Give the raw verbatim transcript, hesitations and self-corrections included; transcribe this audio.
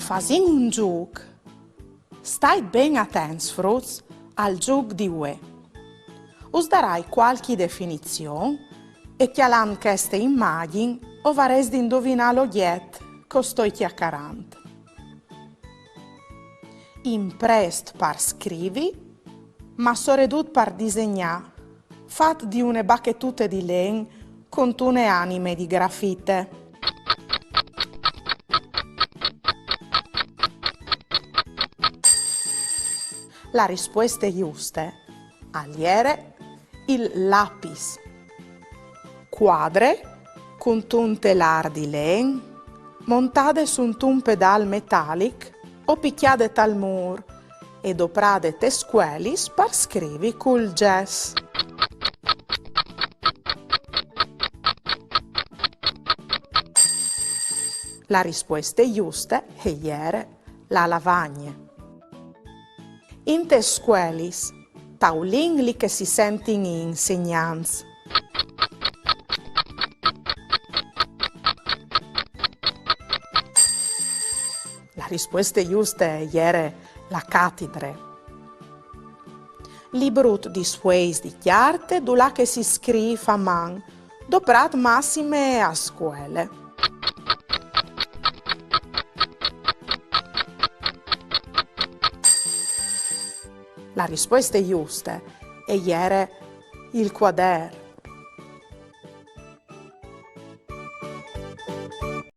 Fasìn un zûc. Stait ben atents, fruts, al zûc di vuê. Us darai cualchi definizion e cjalant cheste imagjin o varês di induvinâ l'ogjet che o stoi cjacarant. Imprest par scrivi, ma soredut par disegnâ, fat di une bachetute di len cuntune anime di grafite. La rispueste juste al jere il lapis. Cuadre cuntun telâr di len, montade suntun pedâl metalic o picjade tal mûr e doprade tes scuelis par scrivi cul zès. La rispueste juste e jere la lavagne. Intes scuelis, taulin li che si sentin i insegnants. La rispueste juste e jere la catidre. Librut di sfueis di cjarte dulà che si scrîf a man, doprât massime a scuele. La rispueste juste e jere il cuadert.